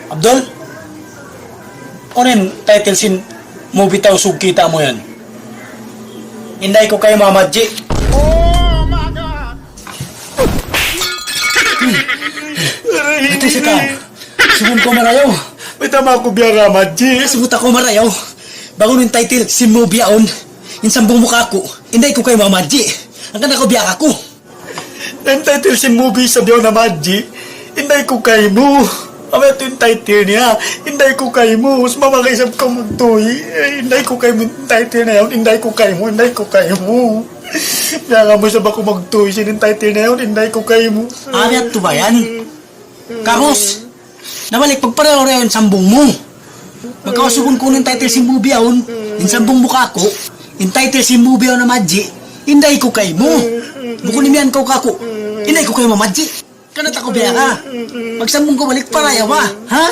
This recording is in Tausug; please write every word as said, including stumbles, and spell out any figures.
Abdul, unu in title sin movie ta usug kita' mu yan? Inday ku kaymu, Madji. Ito si Kao. Subun kaw marayaw. Mayta' maku biya' ka, Madji? Subun kaw marayaw. Bang unu in title sin movie yaun, in sambung mu kāku', Inday ku kaymu, Madji. Hangkan aku biya' kāku'. In title sin movie sa biya' na, Madji, Inday ku kaymu. Amu yadtu in title niya, Inday ku kaymu. Sumama ka isab kaw magtuy. Eh, Inday ku kaymu in title niya yaun, Inday ku kaymu, Inday ku kaymu. Biya' kamu isab aku magtuy sin in title niya yaun, Inday ku kaymu. Amu yadtu ba yan? Carlos, nabalik, pagparayaw-rayaw in sambung mu. Magkawasubun kunu' in title sin movie yaun, in sambung mu kāku', in title sin movie yaun, Madji, Inday ku kaymu. Bukun imiyan kaw kāku', Inday ku kaymu, Madji. Kanat aku biya' ka. Magsambung kaw balik, parayawa, ha?